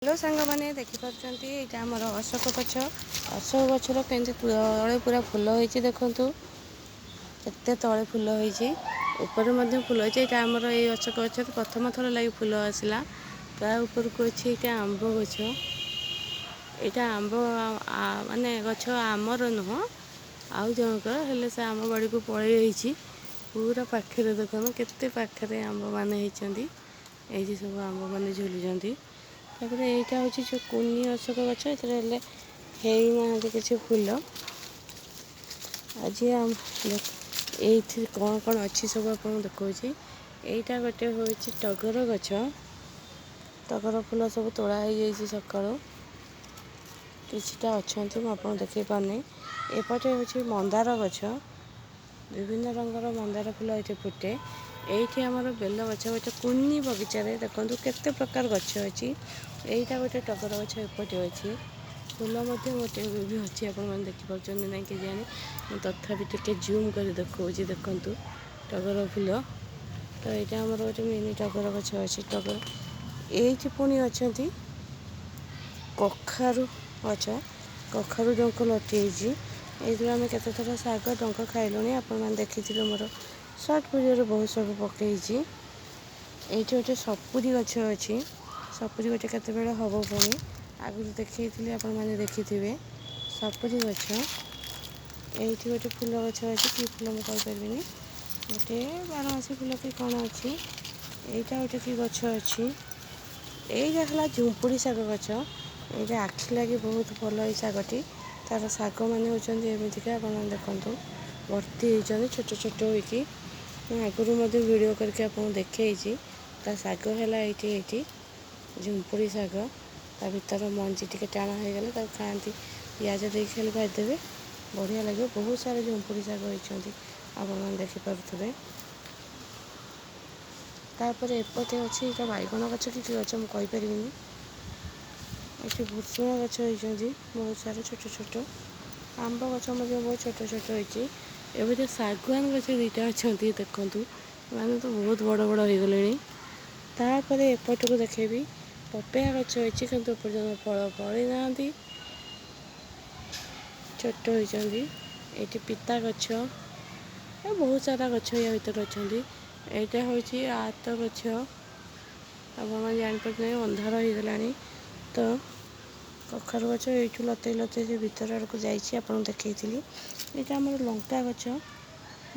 Hello ସାଙ୍ଗମାନେ, ଦେଖିପାରୁଛନ୍ତି, ଏଇଟା ଆମର ଅଶୋକ ଗଛ। ଅଶୋକ ଗଛର କେମିତି ତଳେ ପୁରା ଫୁଲ ହେଇଛି ଦେଖନ୍ତୁ, କେତେ ତଳେ ଫୁଲ ହେଇଛି, ଉପରେ ମଧ୍ୟ ଫୁଲ ହେଇଛି। ଏଇଟା ଆମର ଏଇ ଅଶୋକ ଗଛରେ ପ୍ରଥମ ଥର ଲାଗି ଫୁଲ ଆସିଲା। ତା ଉପରକୁ ଅଛି ଏଇଟା ଆମ୍ବ ଗଛ। ଏଇଟା ଆମ୍ବ ମାନେ ଗଛ ଆମର ନୁହଁ, ଆଉ ଜଣଙ୍କର, ହେଲେ ସେ ଆମ୍ବ ବାଡ଼ିକୁ ପଳେଇ ଯାଇଛି। ପୁରା ପାଖରେ ଦେଖନ୍ତୁ, କେତେ ପାଖରେ ଆମ୍ବମାନେ ହେଇଛନ୍ତି। ଏଇଠି ସବୁ ଆମ୍ବମାନେ ଝୁଲୁଛନ୍ତି। ତାପରେ ଏଇଟା ହେଉଛି ଯେଉଁ କୁନି ଅଶୋକ ଗଛ, ଏଥିରେ ହେଲେ ହେଇନାହାନ୍ତି କିଛି ଫୁଲ। ଆଜି ଏଇଠି କ'ଣ କ'ଣ ଅଛି ସବୁ ଆପଣଙ୍କୁ ଦେଖାଉଛି। ଏଇଟା ଗୋଟେ ହେଉଛି ଟଗର ଗଛ। ଟଗର ଫୁଲ ସବୁ ତୋଳା ହେଇଯାଇଛି ସକାଳୁ, କିଛିଟା ଅଛନ୍ତି, ମୁଁ ଆପଣଙ୍କୁ ଦେଖାଇ ପାରୁନି। ଏପଟେ ହେଉଛି ମନ୍ଦାର ଗଛ, ବିଭିନ୍ନ ରଙ୍ଗର ମନ୍ଦାର ଫୁଲ ଏଠି ଫୁଟେ। ଏଇଠି ଆମର ବେଲ ଗଛ। ଗୋଟେ କୁନି ବଗିଚାରେ ଦେଖନ୍ତୁ କେତେ ପ୍ରକାର ଗଛ ଅଛି। ଏଇଟା ଗୋଟେ ଟଗର ଗଛ, ଏପଟେ ଅଛି ଫୁଲ ମଧ୍ୟ ଗୋଟେ ବି ଅଛି। ଆପଣମାନେ ଦେଖିପାରୁଛନ୍ତି ନାଇଁ କେଜାଣି, ମୁଁ ତଥାପି ଟିକେ ଜୁମ୍ କରି ଦେଖାଉଛି। ଦେଖନ୍ତୁ ଟଗର ଫୁଲ। ତ ଏଇଟା ଆମର ଗୋଟେ ମିନି ଟଗର ଗଛ ଅଛି, ଟଗର। ଏଇଠି ପୁଣି ଅଛନ୍ତି କଖାରୁ ଗଛ, କଖାରୁ ଡଙ୍କ ଲଟେଇଛି। ଏଇଥିରୁ ଆମେ କେତେଥର ଶାଗ ଡଙ୍କ ଖାଇଲୁଣି, ଆପଣମାନେ ଦେଖିଥିବେ, ମୋର ସର୍ଟ ଭିଡ଼ିଓରେ ବହୁତ ସବୁ ପକେଇଛି। ଏଇଠି ଗୋଟେ ସପୁରୀ ଗଛ ଅଛି। ସପୁରୀ ଗଛ କେତେବେଳେ ହେବ ପୁଣି, ଆଗରୁ ଦେଖେଇଥିଲି, ଆପଣମାନେ ଦେଖିଥିବେ ସପୁରୀ ଗଛ। ଏଇଠି ଗୋଟେ ଫୁଲ ଗଛ ଅଛି, କି ଫୁଲ ମୁଁ କହିପାରିବିନି, ଗୋଟେ ବାରମାସୀ ଫୁଲ କି କ'ଣ ଅଛି। ଏଇଟା ଗୋଟେ କି ଗଛ ଅଛି? ଏଇଟା ହେଲା ଝୁମ୍ପୁଡ଼ି ଶାଗ ଗଛ। ଏଇଟା ଆଖି ଲାଗି ବହୁତ ଭଲ ଏଇ ଶାଗଟି। ତାର ଶାଗମାନେ ହେଉଛନ୍ତି ଏମିତିକା, ଆପଣମାନେ ଦେଖନ୍ତୁ, ଭର୍ତ୍ତି ହେଇଛନ୍ତି ଛୋଟ ଛୋଟ ହୋଇକି। ମୁଁ ଆଗରୁ ମଧ୍ୟ ଭିଡ଼ିଓ କରିକି ଆପଣଙ୍କୁ ଦେଖେଇଛି। ତା ଶାଗ ହେଲା ଏଇଠି ଝୁମ୍ପୁଡ଼ି ଶାଗ। ତା ଭିତର ମଞ୍ଜି ଟିକେ ଟାଣ ହେଇଗଲେ ତାକୁ ଖାଆନ୍ତି, ପିଆଜ ଦେଇକି ଖାଲି ଭାଜିଦେବେ, ବଢ଼ିଆ ଲାଗିବ। ବହୁତ ସାରା ଝୁମ୍ପୁଡ଼ି ଶାଗ ହେଇଛନ୍ତି, ଆପଣମାନେ ଦେଖିପାରୁଥିବେ। ତାପରେ ଏପଟେ ଅଛି ଏଇଟା ବାଇଗଣ ଗଛ କି କି ଗଛ ମୁଁ କହିପାରିବିନି। ଏଠି ଭୁଷୁଙ୍ଗା ଗଛ ହେଇଛନ୍ତି ବହୁତ ସାରା ଛୋଟ ଛୋଟ। ଆମ୍ବ ଗଛ ମଧ୍ୟ ବହୁତ ଛୋଟ ଛୋଟ ହେଇଛି। ଏବେ ତ ଶାଗୁଆନ ଗଛ ଦୁଇଟା ଅଛନ୍ତି, ଦେଖନ୍ତୁ, ଏମାନେ ତ ବହୁତ ବଡ଼ ବଡ଼ ହେଇଗଲେଣି। ତାପରେ ଏପଟକୁ ଦେଖେଇବି, ପପେୟା ଗଛ ହେଇଛି, କିନ୍ତୁ ଏପର୍ଯ୍ୟନ୍ତ ଫଳ ଫଳି ନାହାନ୍ତି, ଛୋଟ ହେଇଛନ୍ତି। ଏଇଠି ପିତା ଗଛ, ବହୁତ ସାରା ଗଛ ୟା ଭିତରେ ଅଛନ୍ତି। ଏଇଟା ହେଉଛି ଆତ ଗଛ। ଆପଣମାନେ ଜାଣିପାରୁଛନ୍ତି, ଅନ୍ଧାର ହେଇଗଲାଣି। ତ କଖାରୁ ଗଛ ଏଇଠୁ ଲତେଇ ଲତେଇ ସେ ଭିତର ଆଡ଼କୁ ଯାଇଛି, ଆପଣଙ୍କୁ ଦେଖେଇଥିଲି। ଏଇଟା ଆମର ଲଙ୍କା ଗଛ।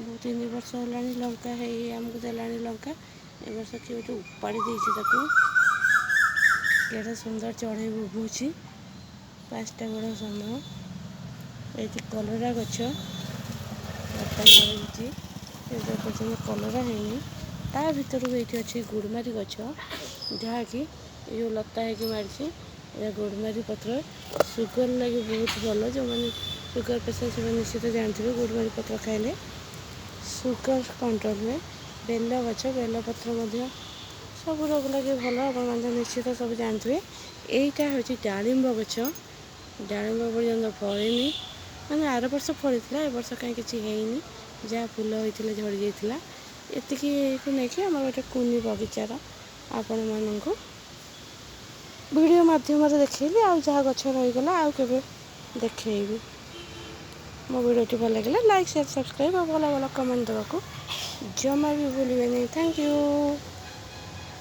ବହୁତ 3 ବର୍ଷ ହେଲାଣି ଲଙ୍କା ହେଇ ଆମକୁ ଦେଲାଣି ଲଙ୍କା। ଏ ବର୍ଷ କିଏ ଗୋଟେ ଉପାଡ଼ି ଦେଇଛି ତାକୁ। କେଡ଼େ ସୁନ୍ଦର ଚଢ଼େଇ ବୋବଉଛି 5ଟା ବେଳ ସମୟ। ଏଇଠି କଲରା ଗଛ ଲତା ହେଇଛି, ଏବେ ପର୍ଯ୍ୟନ୍ତ କଲରା ହେଇନି। ତା ଭିତରକୁ ଏଇଠି ଅଛି ଗୁଡ଼ମାରି ଗଛ, ଯାହାକି ଏ ଯେଉଁ ଲତା ହେଇକି ମାରିଛି, ଏହା ଗୁଡ଼ମାରି ପତ୍ର ସୁଗର ଲାଗି ବହୁତ ଭଲ। ଯେଉଁମାନେ ସୁଗର ପେସେଣ୍ଟ ସେମାନେ ନିଶ୍ଚିତ ଜାଣିଥିବେ, ଗୁଡ଼ମାରି ପତ୍ର ଖାଇଲେ ସୁଗର କଣ୍ଟ୍ରୋଲ ହୁଏ। ବେଲ ଗଛ, ବେଲପତ୍ର ମଧ୍ୟ ସବୁ ରୋଗ ଲାଗି ଭଲ, ଆପଣମାନେ ନିଶ୍ଚିତ ସବୁ ଜାଣିଥିବେ। ଏଇଟା ହେଉଛି ଡାଳିମ୍ବ ଗଛ। ଡାଳିମ୍ବ ପର୍ଯ୍ୟନ୍ତ ଫଳିନି, ମାନେ ଆର ବର୍ଷ ଫଳିଥିଲା, ଏ ବର୍ଷ କାହିଁ କିଛି ହେଇନି, ଯାହା ଫୁଲ ହେଇଥିଲା ଝଡ଼ି ଯାଇଥିଲା। ଏତିକିକୁ ନେଇକି ଆମର ଗୋଟେ କୁନି ବଗିଚାର ଆପଣମାନଙ୍କୁ ଭିଡ଼ିଓ ମାଧ୍ୟମରେ ଦେଖେଇଲି। ଆଉ ଯାହା ଗଛ ରହିଗଲା ଆଉ କେବେ ଦେଖେଇବି। ମୋ ଭିଡ଼ିଓଟି ଭଲ ଲାଗିଲେ ଲାଇକ୍, ସେୟାର, ସବସ୍କ୍ରାଇବ୍ ଆଉ ଭଲ ଭଲ କମେଣ୍ଟ ଦେବାକୁ ଜମା ବି ଭୁଲିବେନି। Thank you.